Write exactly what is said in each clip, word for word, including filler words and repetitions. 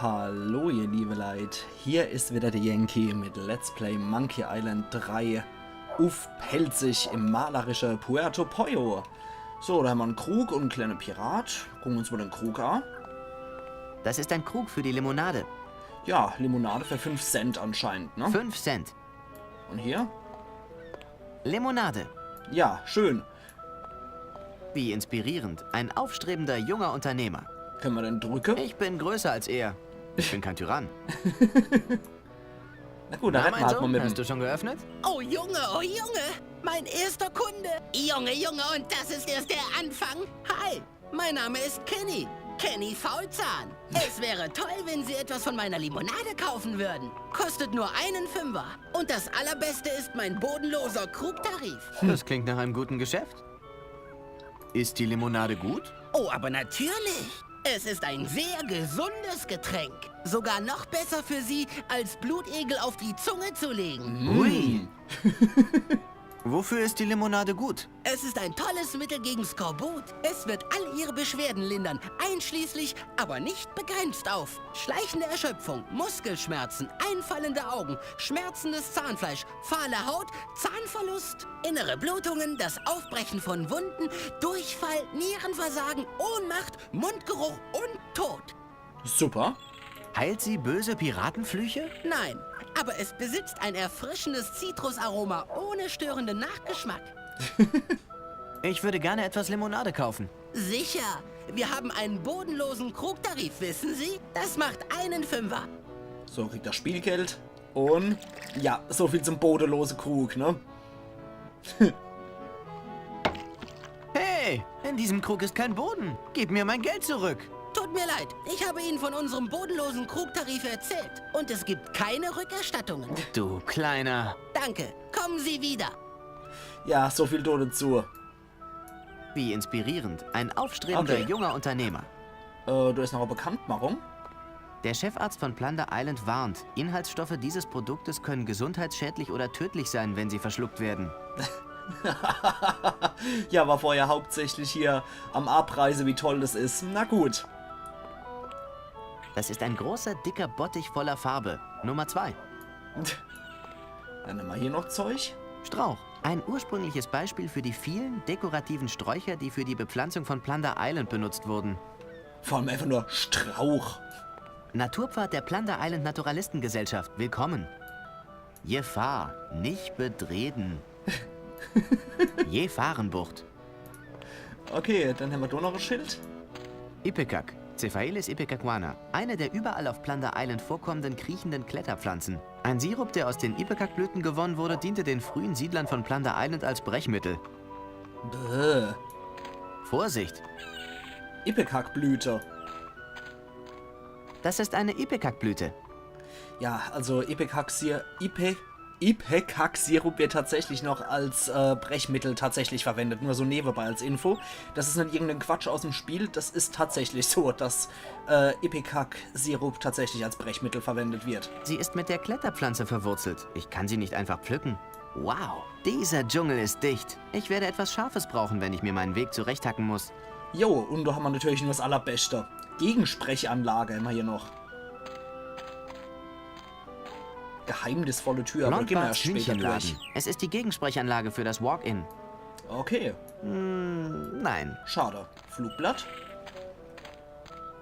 Hallo ihr liebe Leit, hier is wieder der Yankee mit Let's Play Monkey Island drei uff Pälzisch im malerische Puerto Pollo. So, da hämmer en Krug un en kleiner Pirat. Gucke mer uns mol den Krug a. Das ist ein Krug für die Limonade. Ja, Limonade für fünf Cent anscheinend, ne? Fünf Cent. Un hier? Limonade. Ja, schön. Wie inspirierend. Ein aufstrebender junger Unternehmer. Kenne mer den drücke? Ich bin größer als er. Ich bin kein Tyrann. Na gut, da Na, redde mein mer halt mol Sohn, mit hast ihm. Du schon geöffnet? Oh Junge, oh Junge, mein erster Kunde. Junge, Junge, und das ist erst der Anfang. Hi, mein Name ist Kenny. Kenny Faulzahn. Es wäre toll, wenn Sie etwas von meiner Limonade kaufen würden. Kostet nur einen Fünfer. Und das Allerbeste ist mein bodenloser Krugtarif. Das klingt nach einem guten Geschäft. Ist die Limonade gut? Oh, aber natürlich. Es ist ein sehr gesundes Getränk. Sogar noch besser für Sie, als Blutegel auf die Zunge zu legen. Ui. Wofür ist die Limonade gut? Es ist ein tolles Mittel gegen Skorbut. Es wird all Ihre Beschwerden lindern, einschließlich, aber nicht begrenzt auf schleichende Erschöpfung, Muskelschmerzen, einfallende Augen, schmerzendes Zahnfleisch, fahle Haut, Zahnverlust, innere Blutungen, das Aufbrechen von Wunden, Durchfall, Nierenversagen, Ohnmacht, Mundgeruch und Tod. Super. Heilt sie böse Piratenflüche? Nein, aber es besitzt ein erfrischendes Zitrusaroma ohne störenden Nachgeschmack. Ich würde gerne etwas Limonade kaufen. Sicher, wir haben einen bodenlosen Krugtarif, wissen Sie? Das macht einen Fünfer. So, kriegt er Spielgeld. Un ja, so viel zum bodenlose Krug, ne? Hey, in diesem Krug ist kein Boden. Gib mir mein Geld zurück. Tut mir leid, ich habe Ihnen von unserem bodenlosen Krugtarif erzählt. Und es gibt keine Rückerstattungen. Du kleiner. Danke, kommen Sie wieder. Ja, so viel dodezu. Wie inspirierend. Ein aufstrebender Okay. Junger Unternehmer. Äh, do is noch e Bekanntmachung. Der Chefarzt von Plunder Island warnt, Inhaltsstoffe dieses Produktes können gesundheitsschädlich oder tödlich sein, wenn sie verschluckt werden. Ja, war vorher hauptsächlich hier am Abreiße, wie toll das is. Na gut. Das ist ein großer, dicker Bottich voller Farbe. Nummer zwei. Dann hämmer hier noch Zeug. Strauch. Ein ursprüngliches Beispiel für die vielen dekorativen Sträucher, die für die Bepflanzung von Plunder Island benutzt wurden. Vor allem einfach nur Strauch. Naturpfad der Plunder Island Naturalistengesellschaft. Willkommen. Gefahr. Nicht betreten. Gefahrenbucht. Okay, dann hämmer do noch e Schild. Ipecac. Cephaelis ipecacuana. Eine der überall auf Plunder Island vorkommenden kriechenden Kletterpflanzen. Ein Sirup, der aus den Ipecac-Blüten gewonnen wurde, diente den frühen Siedlern von Plunder Island als Brechmittel. Bäh. Vorsicht! Ipecac-Blüte. Das ist eine Ipecac-Blüte. Ja, also Ipecac-Sir-, Ipe-, Ipecac-Sirup wird tatsächlich noch als äh, Brechmittel tatsächlich verwendet. Nur so nebenbei als Info. Das is net irgendein Quatsch aus'm Spiel. Das is tatsächlich so, dass äh, Ipecac-Sirup tatsächlich als Brechmittel verwendet wird. Sie ist mit der Kletterpflanze verwurzelt. Ich kann sie nicht einfach pflücken. Wow, dieser Dschungel ist dicht. Ich werde etwas Scharfes brauchen, wenn ich mir meinen Weg zurechthacken muss. Jo, un do hämmer natürlich nur das Allerbeste. Gegensprechanlage hämmer hier noch. Geheimnisvolle Tür, aber do gehn mer Blondbarts erst später durch. Hühnchenladen. Es ist die Gegensprechanlage für das Walk-In. Okay, Nein. schade. Flugblatt?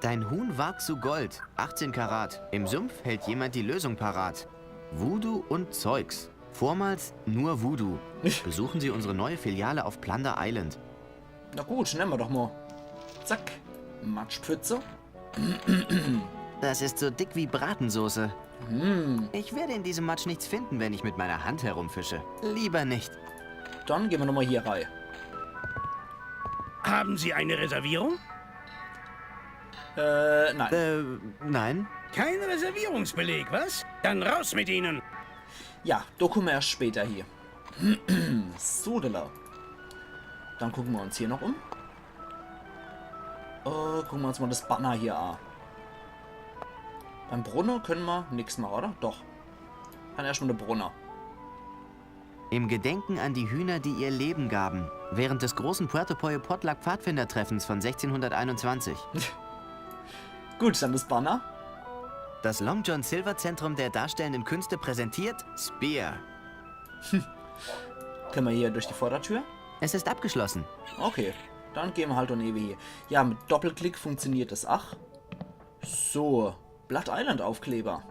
Dein Huhn ward zu Gold, achtzehn Karat. Im Sumpf hält jemand die Lösung parat. Voodoo und Zeugs. Vormals nur Voodoo. Besuchen Sie unsere neue Filiale auf Plunder Island. Na gut, nemme mer doch mol. Zack. Matschpfütze. Das ist so dick wie Bratensoße. Ich werde in diesem Matsch nichts finden, wenn ich mit meiner Hand herumfische. Lieber nicht. Dann gehn mer nochmol hier rei. Haben Sie eine Reservierung? Äh, nein. Äh, nein. Kein Reservierungsbeleg, was? Dann raus mit Ihnen! Ja, do kumme mer erst später hier. Sodele. Dann gucke mer uns hier noch um. Äh, gucke mer uns mol das Banner hier a. Beim Brunne kenne mer nix mache, oder? Doch. Dann erst mol de Brunne. Im Gedenken an die Hühner, die ihr Leben gaben, während des großen Puerto Pollo Potluck Pfadfindertreffens von sechzehnhunderteinundzwanzig. Gut, dann das Banner. Das Long John Silver Zentrum der Darstellenden Künste präsentiert Spear. Kenne mer hier durch die Vordertür? Es ist abgeschlossen. Okay, dann gehn mer halt dann ewe hier. Ja, mit Doppelklick funktioniert des ach. So, Blood Island Aufkleber.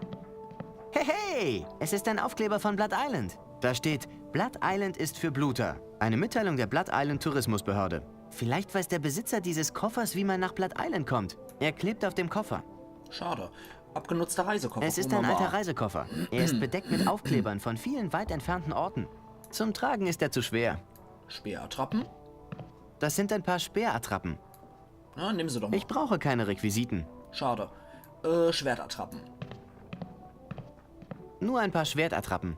Hey, hey! Es ist ein Aufkleber von Blood Island. Da steht: „Blood Island ist für Bluter.“ Eine Mitteilung der Blood Island Tourismusbehörde. Vielleicht weiß der Besitzer dieses Koffers, wie man nach Blood Island kommt. Er klebt auf dem Koffer. Schade. Abgenutzter Reisekoffer. Es ist ein alter Reisekoffer. Er ist bedeckt mit Aufklebern von vielen weit entfernten Orten. Zum Tragen ist er zu schwer. Speerattrappen? Das sind ein paar Speerattrappen. Na, nimm se doch mal. Ich brauche keine Requisiten. Schade. Äh, Schwertattrappen. Nur ein paar Schwertattrappen.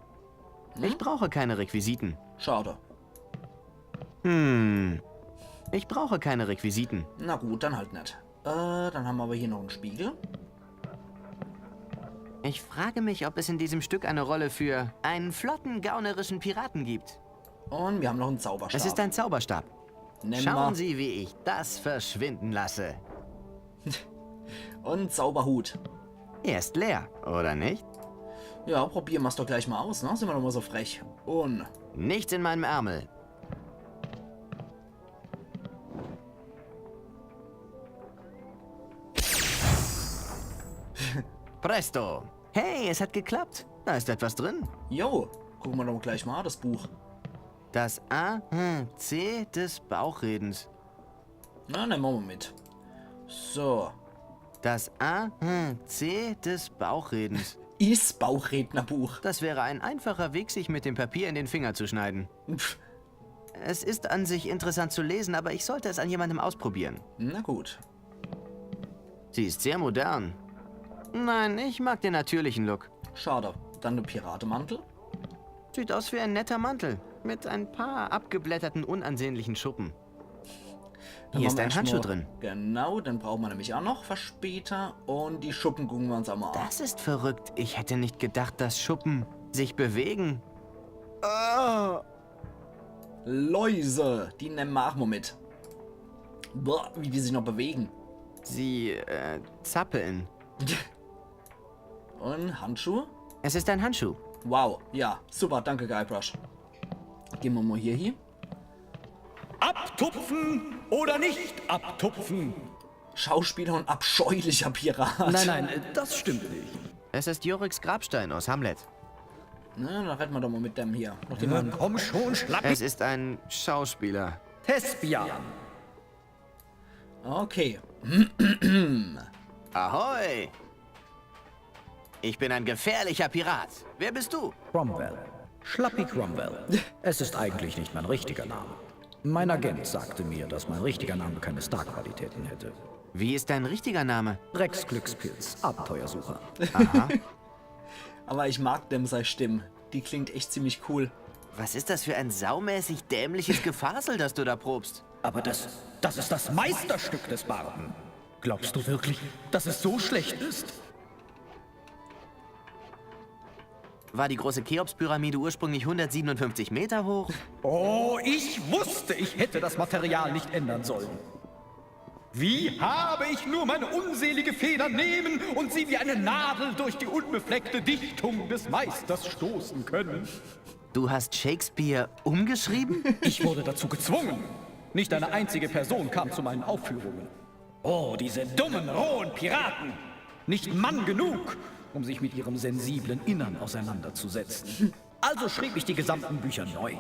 Ich brauche keine Requisiten. Schade. Hm. Ich brauche keine Requisiten. Na gut, dann halt net. Äh, dann ham mer awwer hier noch en Spiegel. Ich frage mich, ob es in diesem Stück eine Rolle für einen flotten, gaunerischen Piraten gibt. Un mir ham noch en Zauberstab. Es ist ein Zauberstab. Schauen Sie, wie ich das verschwinden lasse. Un en Zauberhut. Er ist leer, oder nicht? Ja, probiere mer's doch gleich mal aus, ne? Sin mer doch mal so frech. Un nichts in meinem Ärmel. Presto. Hey, es hat geklappt. Da ist etwas drin. Jo, gucke mer doch gleich mal das Buch. Das A H C des Bauchredens. Na, nemme mer mal mit. So. Das A H C des Bauchredens. Is Bauchrednerbuch. Das wäre ein einfacher Weg, sich mit dem Papier in den Finger zu schneiden. Pff. Es ist an sich interessant zu lesen, aber ich sollte es an jemandem ausprobieren. Na gut. Sie ist sehr modern. Nein, ich mag den natürlichen Look. Schade. Dann de Piratemantel. Sieht aus wie ein netter Mantel. Mit ein paar abgeblätterten, unansehnlichen Schuppen. Hier is ein Handschuh drin. Genau, den brauche mer nämlich ach noch für später. Un die Schuppe gucke mer uns ach mal an. Das ist verrückt. Ich hätte nicht gedacht, dass Schuppen sich bewegen. Ah. Läuse, die nemme mer ach mal mit. Boah, wie die sich noch bewege. Sie, äh, zappeln. Un Handschuh? Es ist ein Handschuh. Wow, ja, super, danke, Guybrush. Gehn mer mal hier hin. Abtupfen oder nicht abtupfen? Schauspieler un abscheulicher Pirat. Nein, nein, äh, das stimmt nicht. Es ist Yoriks Grabstein aus Hamlet. Na, dann redde mer doch mal mit dem hier. Nachdem mer... Na komm schon, Schlappi. Es ist ein Schauspieler. Thespian. Okay. Ahoi! Ich bin ein gefährlicher Pirat. Wer bist du? Cromwell. Schlappi Cromwell. Es ist eigentlich nicht mein richtiger Name. Mein Agent sagte mir, dass mein richtiger Name keine Starqualitäten hätte. Wie ist dein richtiger Name? Rex Glückspilz, Abenteuersucher. Aha. Aber ich mag dem sei Stimm. Die klingt echt ziemlich cool. Was ist das für ein saumäßig dämliches Gefasel, das du da probst? Aber das, das ist das Meisterstück des Barden. Glaubst du wirklich, dass es so schlecht ist? War die große Cheops-Pyramide ursprünglich hundertsiebenundfünfzig Meter hoch? Oh, ich wusste, ich hätte das Material nicht ändern sollen. Wie habe ich nur meine unselige Feder nehmen und sie wie eine Nadel durch die unbefleckte Dichtung des Meisters stoßen können? Du hast Shakespeare umgeschrieben? Ich wurde dazu gezwungen. Nicht eine einzige Person kam zu meinen Aufführungen. Oh, diese dummen, rohen Piraten! Nicht Mann genug, um sich mit ihrem sensiblen Innern auseinanderzusetzen. Also schrieb ich die gesamten Bücher neu.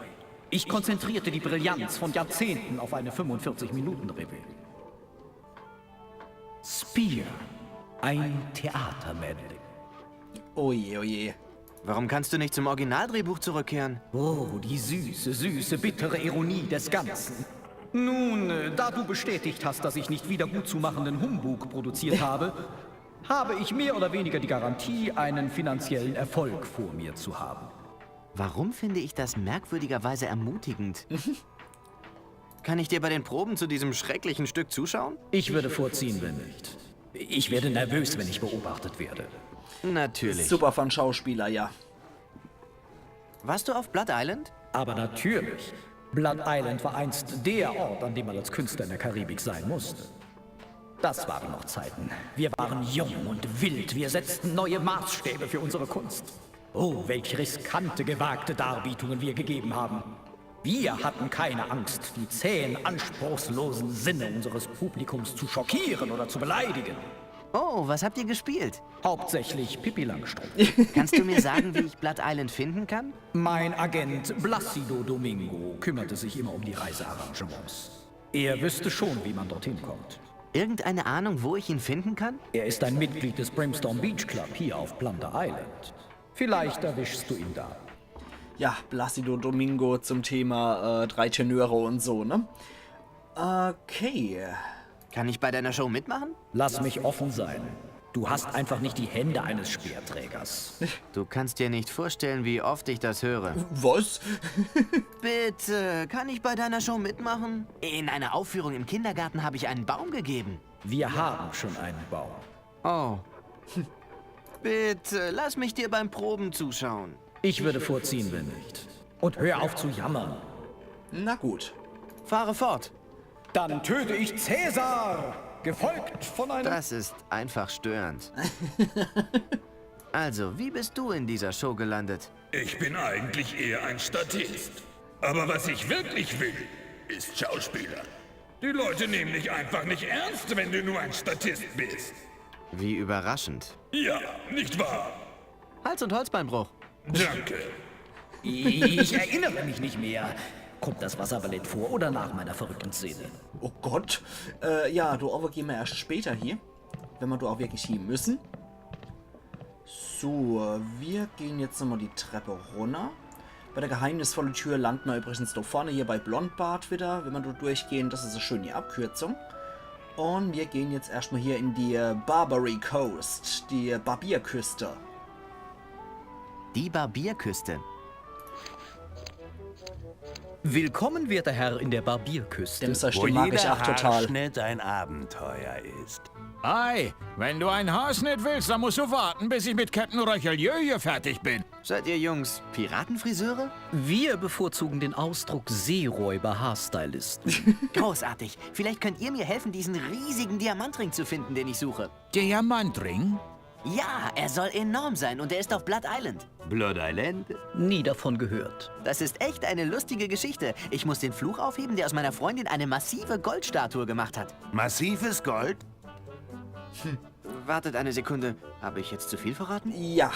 Ich konzentrierte die Brillanz von Jahrzehnten auf eine fünfundvierzig-Minuten-Revue. Spear, ein Theatermedley. Oh je, oh je. Warum kannst du nicht zum Originaldrehbuch zurückkehren? Oh, die süße, süße, bittere Ironie des Ganzen. Nun, äh, da du bestätigt hast, dass ich nicht wiedergutzumachenden Humbug produziert habe, habe ich mehr oder weniger die Garantie, einen finanziellen Erfolg vor mir zu haben. Warum finde ich das merkwürdigerweise ermutigend? Kann ich dir bei den Proben zu diesem schrecklichen Stück zuschauen? Ich würde vorziehen, wenn nicht. Ich werde nervös, wenn ich beobachtet werde. Natürlich. Super von Schauspieler, ja. Warst du auf Blood Island? Aber natürlich. Blood Island war einst der Ort, an dem man als Künstler in der Karibik sein musste. Das waren noch Zeiten. Wir waren jung und wild. Wir setzten neue Maßstäbe für unsere Kunst. Oh, welch riskante, gewagte Darbietungen wir gegeben haben. Wir hatten keine Angst, die zähen, anspruchslosen Sinne unseres Publikums zu schockieren oder zu beleidigen. Oh, was habt ihr gespielt? Hauptsächlich Pippi Langstrumpf. Kannst du mir sagen, wie ich Blood Island finden kann? Mein Agent Placido Domingo kümmerte sich immer um die Reisearrangements. Er wüsste schon, wie man dorthin kommt. Irgendeine Ahnung, wo ich ihn finden kann? Er ist ein Mitglied des Brimstone Beach Club hier auf Plunder Island. Vielleicht erwischst du ihn da. Ja, Placido Domingo zum Thema äh, drei Tenöre und so, ne? Okay. Kann ich bei deiner Show mitmachen? Lass mich offen sein. Du hast einfach nicht die Hände eines Speerträgers. Du kannst dir nicht vorstellen, wie oft ich das höre. Was? Bitte, kann ich bei deiner Show mitmachen? In einer Aufführung im Kindergarten habe ich einen Baum gegeben. Wir haben schon einen Baum. Oh. Bitte, lass mich dir beim Proben zuschauen. Ich würde vorziehen, wenn nicht. Und hör auf zu jammern. Na gut. Fahre fort. Dann töte ich Cäsar, gefolgt von einer... Das ist einfach störend. Also, wie bist du in dieser Show gelandet? Ich bin eigentlich eher ein Statist. Aber was ich wirklich will, ist Schauspieler. Die Leute nehmen dich einfach nicht ernst, wenn du nur ein Statist bist. Wie überraschend. Ja, nicht wahr? Hals- und Holzbeinbruch. Danke. Ich erinnere mich nicht mehr. Kommt das Wasserballett vor oder nach meiner verrückten Szene? Oh Gott. Äh, ja, do awwer gehn mer erscht später hie. Wenn mer do ach wirklich hie müssen. So, äh, mir gehn jetzt nochmol die Trepp runner. Bei der geheimnisvolle Tür lande mer übrigens do vorne hier bei Blondbart wieder, wenn mer do durchgehn. Das is e schöni Abkürzung. Un mir gehn jetzt erschtmol hier in die äh, Barbary Coast, die äh, Barbierküste. Die Barbierküste. Willkommen, werter Herr, in der Barbierküste. Dem sei Stimm mag ich ach total. Haarschnitt ein Abenteuer ist. Ei, wenn du einen Haarschnitt willst, dann musst du warten, bis ich mit Captain Röcheljöje fertig bin. Seid ihr Jungs Piratenfriseure? Wir bevorzugen den Ausdruck Seeräuber-Haarstylisten. Großartig. Vielleicht könnt ihr mir helfen, diesen riesigen Diamantring zu finden, den ich suche. Diamantring? Ja, er soll enorm sein und er ist auf Blood Island. Blood Island? Nie davon gehört. Das ist echt eine lustige Geschichte. Ich muss den Fluch aufheben, der aus meiner Freundin eine massive Goldstatue gemacht hat. Massives Gold? Wartet eine Sekunde. Habe ich jetzt zu viel verraten? Ja.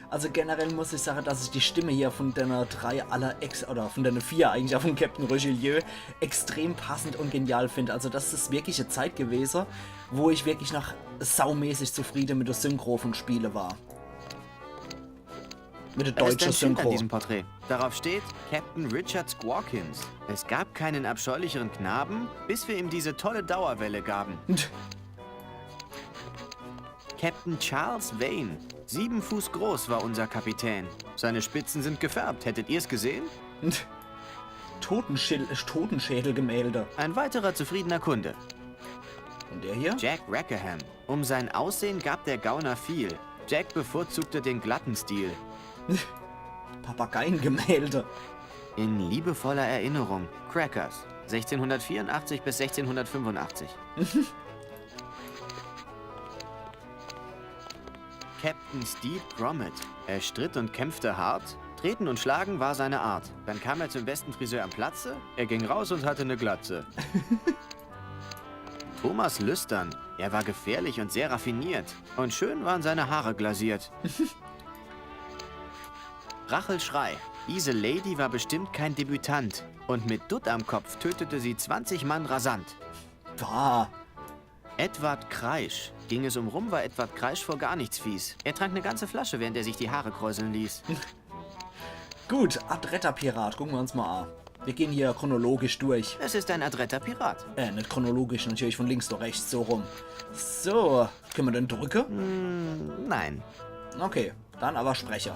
Also generell muss ich sage, dass ich die Stimme hier von denne drei aller ex oder von denne vier eigentlich, ach von Captain Röcheljöje extrem passend un genial find. Also das is wirklich e Zeit gewese, wo ich wirklich noch saumäßig zufriede mit der Synchro von Spiele war. Mit der Da ist deutsche ein Schild an Synchro. Diesem Porträt. Darauf steht Captain Richard Squawkins. Es gab keinen abscheulicheren Knaben, bis wir ihm diese tolle Dauerwelle gaben. Captain Charles Vane. Sieben Fuß groß war unser Kapitän. Seine Spitzen sind gefärbt. Hättet ihr's gesehen? Totenschil Totenschädelgemälde. Ein weiterer zufriedener Kunde. Un der hier? Jack Rackham. Um sein Aussehen gab der Gauner viel. Jack bevorzugte den glatten Stil. Papageiengemälde. In liebevoller Erinnerung. Crackers. sechzehnhundertvierundachtzig bis sechzehnhundertfünfundachtzig. Captain Steve Gromit. Er stritt und kämpfte hart. Treten und Schlagen war seine Art. Dann kam er zum besten Friseur am Platze. Er ging raus und hatte eine Glatze. Thomas Lüstern. Er war gefährlich und sehr raffiniert. Und schön waren seine Haare glasiert. Rachel Schrei. Diese Lady war bestimmt kein Debütant. Und mit Dutt am Kopf tötete sie zwanzig Mann rasant. Bah. Edward Kreisch. Ging es um Rum, war Edward Kreisch vor gar nichts fies. Er trank eine ganze Flasche, während er sich die Haare kräuseln ließ. Gut, adretter Pirat, gucke mer uns mol a. Mir gehn hier chronologisch durch. Es ist ein adretter Pirat. Äh, net chronologisch, natürlich von links nach rechts, so rum. So, kenne mer den drücke? Nein. Okay, dann awwer spreche.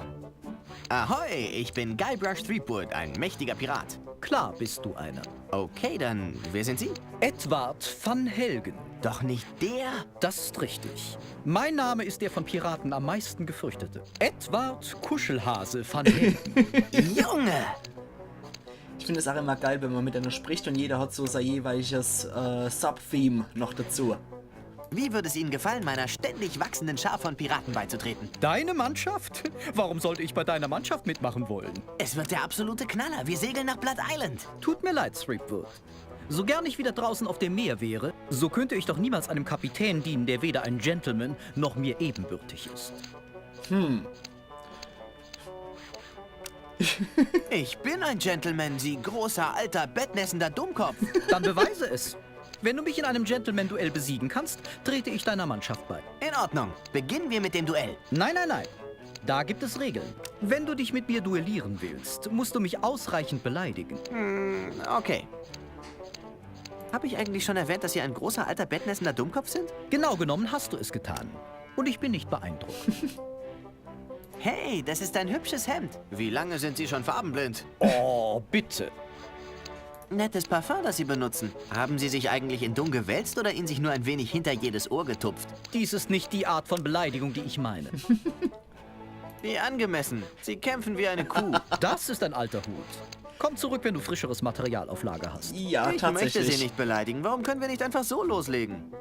Ahoi, ich bin Guybrush Threepwood, ein mächtiger Pirat. Klar bist du einer. Okay, dann, wer sind Sie? Edward van Helgen. Doch nicht der. Das ist richtig. Mein Name ist der von Piraten am meisten gefürchtete. Edward Kuschelhase van Helgen. Junge! Ich find es ach immer geil, wenn mer mit einer spricht un jeder hat so sei jeweiliges äh, Sub-Theme noch dazu. Wie würde es Ihnen gefallen, meiner ständig wachsenden Schar von Piraten beizutreten? Deine Mannschaft? Warum sollte ich bei deiner Mannschaft mitmachen wollen? Es wird der absolute Knaller. Wir segeln nach Blood Island. Tut mir leid, Threepwood. So gern ich wieder draußen auf dem Meer wäre, so könnte ich doch niemals einem Kapitän dienen, der weder ein Gentleman noch mir ebenbürtig ist. Ich bin ein Gentleman, Sie großer, alter, bettnässender Dummkopf. Dann beweise es. Wenn du mich in einem Gentleman-Duell besiegen kannst, trete ich deiner Mannschaft bei. In Ordnung. Beginnen wir mit dem Duell. Nein, nein, nein. Da gibt es Regeln. Wenn du dich mit mir duellieren willst, musst du mich ausreichend beleidigen. Okay. Habe ich eigentlich schon erwähnt, dass Sie ein großer, alter, bettnässender Dummkopf sind? Genau genommen hast du es getan. Und ich bin nicht beeindruckt. Hey, das ist ein hübsches Hemd. Wie lange sind Sie schon farbenblind? Oh, bitte. Nettes Parfum, das Sie benutzen. Haben Sie sich eigentlich in Dung gewälzt oder ihn sich nur ein wenig hinter jedes Ohr getupft? Dies ist nicht die Art von Beleidigung, die ich meine. Wie angemessen. Sie kämpfen wie eine Kuh. Das ist ein alter Hut. Komm zurück, wenn du frischeres Material auf Lager hast. Ja, Ich möchte Sie tatsächlich. Nicht beleidigen. Warum können wir nicht einfach so loslegen?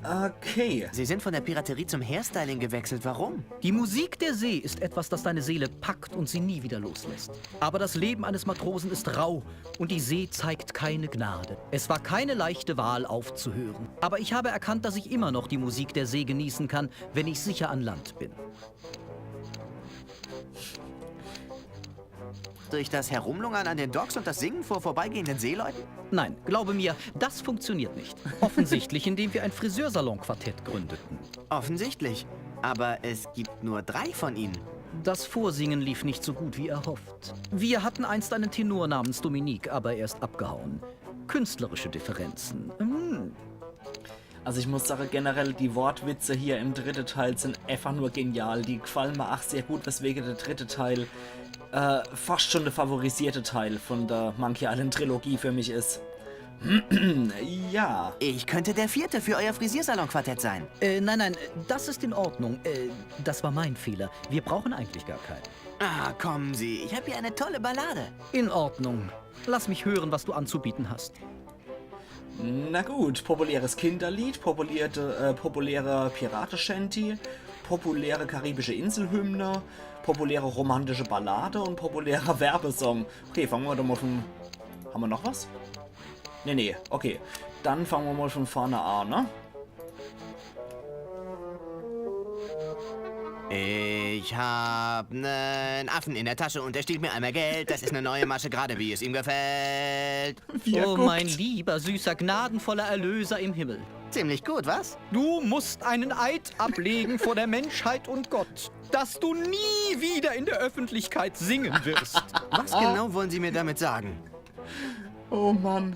Okay. Sie sind von der Piraterie zum Hairstyling gewechselt. Warum? Die Musik der See ist etwas, das deine Seele packt und sie nie wieder loslässt. Aber das Leben eines Matrosen ist rau und die See zeigt keine Gnade. Es war keine leichte Wahl, aufzuhören. Aber ich habe erkannt, dass ich immer noch die Musik der See genießen kann, wenn ich sicher an Land bin. Durch das Herumlungern an den Docks und das Singen vor vorbeigehenden Seeleuten? Nein, glaube mir, das funktioniert nicht. Offensichtlich, indem wir ein Friseursalon-Quartett gründeten. Offensichtlich. Aber es gibt nur drei von ihnen. Das Vorsingen lief nicht so gut wie erhofft. Wir hatten einst einen Tenor namens Dominique, aber er ist abgehauen. Künstlerische Differenzen. Hm. Also ich muss sagen, generell die Wortwitze hier im dritten Teil sind einfach nur genial. Die gefallen mir auch sehr gut, weswegen der dritte Teil äh, fast schon der favorisierte Teil von der Monkey Island Trilogie für mich ist. Ja. Ich könnte der vierte für euer Frisiersalon-Quartett sein. Äh, nein, nein, das ist in Ordnung. Äh, das war mein Fehler. Wir brauchen eigentlich gar keinen. Ah, kommen Sie, ich habe hier eine tolle Ballade. In Ordnung. Lass mich hören, was du anzubieten hast. Na gut, populäres Kinderlied, populäre, äh, populärer Pirateshanty, populäre karibische Inselhymne, populäre romantische Ballade und populärer Werbesong. Okay, fangen wir doch mal von... Haben wir noch was? Nee, nee, okay. Dann fangen wir mal von vorne an, ne? Ich hab nen Affen in der Tasche und er stiehlt mir einmal Geld. Das ist eine neue Masche, gerade wie es ihm gefällt. Wie er Oh, guckt. Mein lieber, süßer, gnadenvoller Erlöser im Himmel. Ziemlich gut, was? Du musst einen Eid ablegen vor der Menschheit und Gott, dass du nie wieder in der Öffentlichkeit singen wirst. Was genau wollen Sie mir damit sagen? Oh Mann.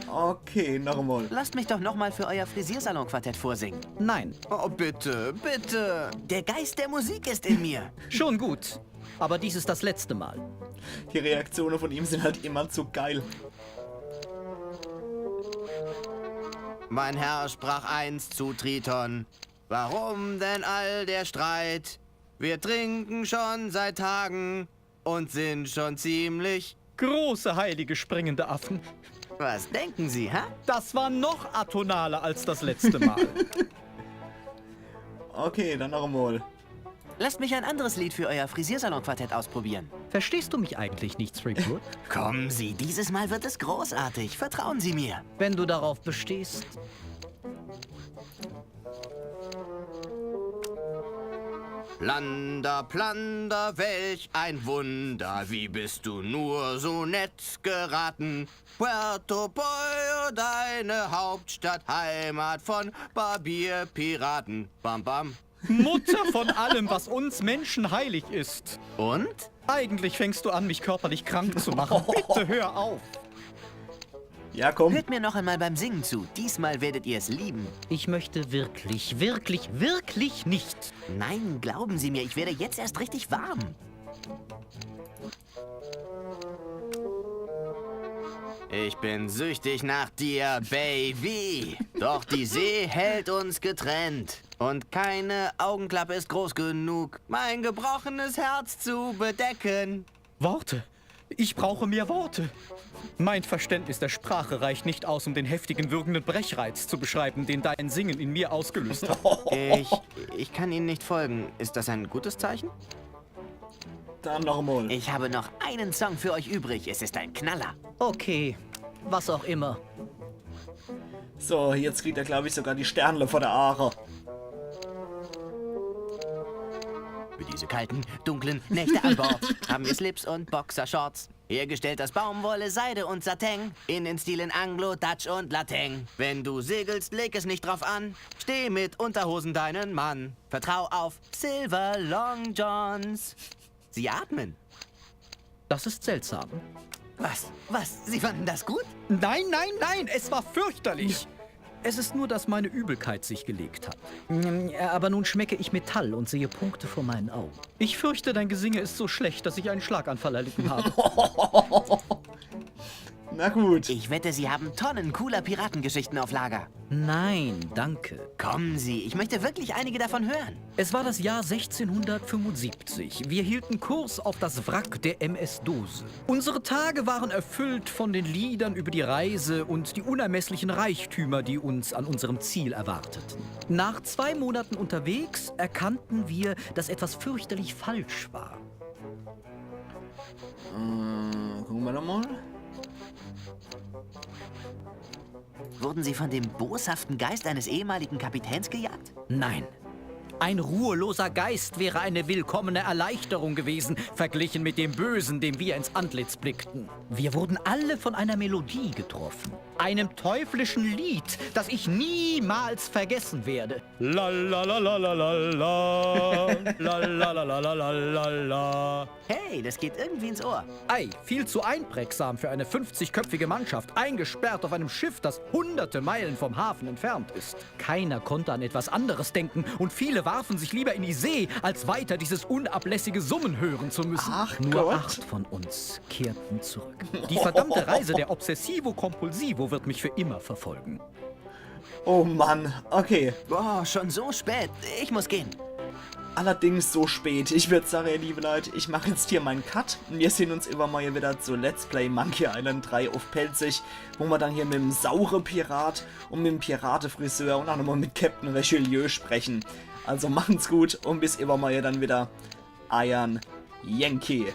Okay, nochmal. Lasst mich doch nochmal für euer Frisiersalon-Quartett vorsingen. Nein. Oh, bitte, bitte. Der Geist der Musik ist in mir. Schon gut. Aber dies ist das letzte Mal. Die Reaktionen von ihm sind halt immer zu geil. Mein Herr sprach einst zu Triton: Warum denn all der Streit? Wir trinken schon seit Tagen und sind schon ziemlich... Große heilige springende Affen. Was denken Sie, ha? Das war noch atonaler als das letzte Mal. Okay, dann nochmal. Lasst mich ein anderes Lied für euer Frisiersalon-Quartett ausprobieren. Verstehst du mich eigentlich nicht, Threepwood? Kommen Sie, dieses Mal wird es großartig. Vertrauen Sie mir. Wenn du darauf bestehst. Plunder, Plunder, welch ein Wunder, wie bist du nur so nett geraten? Puerto Pollo, deine Hauptstadt, Heimat von Barbierpiraten. Bam, bam. Mutter von allem, was uns Menschen heilig ist. Und? Eigentlich fängst du an, mich körperlich krank zu machen. Bitte hör auf. Ja, komm. Hört mir noch einmal beim Singen zu. Diesmal werdet ihr es lieben. Ich möchte wirklich, wirklich, wirklich nicht. Nein, glauben Sie mir, ich werde jetzt erst richtig warm. Ich bin süchtig nach dir, Baby. Doch die See hält uns getrennt. Und keine Augenklappe ist groß genug, mein gebrochenes Herz zu bedecken. Worte. Ich brauche mehr Worte. Mein Verständnis der Sprache reicht nicht aus, um den heftigen, würgenden Brechreiz zu beschreiben, den dein Singen in mir ausgelöst hat. Ich, ich kann Ihnen nicht folgen. Ist das ein gutes Zeichen? Dann nochmal. Ich habe noch einen Song für euch übrig. Es ist ein Knaller. Okay, was auch immer. So, jetzt kriegt er, glaube ich, sogar die Sternle vor der Aache. Für diese kalten, dunklen Nächte an Bord haben wir Slips und Boxershorts. Hergestellt aus Baumwolle, Seide und Satin. In den Stilen Anglo, Dutch und Latin. Wenn du segelst, leg es nicht drauf an. Steh mit Unterhosen deinen Mann. Vertrau auf Silver Long Johns. Sie atmen. Das ist seltsam. Was? Was? Sie fanden das gut? Nein, nein, nein, es war fürchterlich. Es ist nur, dass meine Übelkeit sich gelegt hat. Mm, aber nun schmecke ich Metall und sehe Punkte vor meinen Augen. Ich fürchte, dein Gesinge ist so schlecht, dass ich einen Schlaganfall erlitten habe. Na gut. Ich wette, Sie haben Tonnen cooler Piratengeschichten auf Lager. Nein, danke. Kommen Sie, ich möchte wirklich einige davon hören. Es war das Jahr sechzehnhundertfünfundsiebzig. Wir hielten Kurs auf das Wrack der M S Dose. Unsere Tage waren erfüllt von den Liedern über die Reise und die unermesslichen Reichtümer, die uns an unserem Ziel erwarteten. Nach zwei Monaten unterwegs erkannten wir, dass etwas fürchterlich falsch war. Äh, gucken wir nochmal. Wurden Sie von dem boshaften Geist eines ehemaligen Kapitäns gejagt? Nein. Ein ruheloser Geist wäre eine willkommene Erleichterung gewesen, verglichen mit dem Bösen, dem wir ins Antlitz blickten. Wir wurden alle von einer Melodie getroffen. Einem teuflischen Lied, das ich niemals vergessen werde. La la la la la la la. La la la la la la la la. Hey, das geht irgendwie ins Ohr. Ei, viel zu einprägsam für eine fünfzigköpfige Mannschaft, eingesperrt auf einem Schiff, das hunderte Meilen vom Hafen entfernt ist. Keiner konnte an etwas anderes denken und viele warfen sich lieber in die See, als weiter dieses unablässige Summen hören zu müssen. Ach Nur Gott. Acht von uns kehrten zurück. Die verdammte Reise der Obsessivo Compulsivo wird mich für immer verfolgen. Oh Mann, okay. Boah, schon so spät. Ich muss gehen. Allerdings so spät. Ich würd sagen, ihr liebe Leute, ich mach jetzt hier meinen Cut. Und wir sehen uns übermorgen wieder zu Let's Play Monkey Island drei auf Pälzisch, wo wir dann hier mit dem saure Pirat und mit dem Piratefriseur und auch nochmal mit Captain Richelieu sprechen. Also machen's gut und bis übermorgen dann wieder. Eiern Yankee.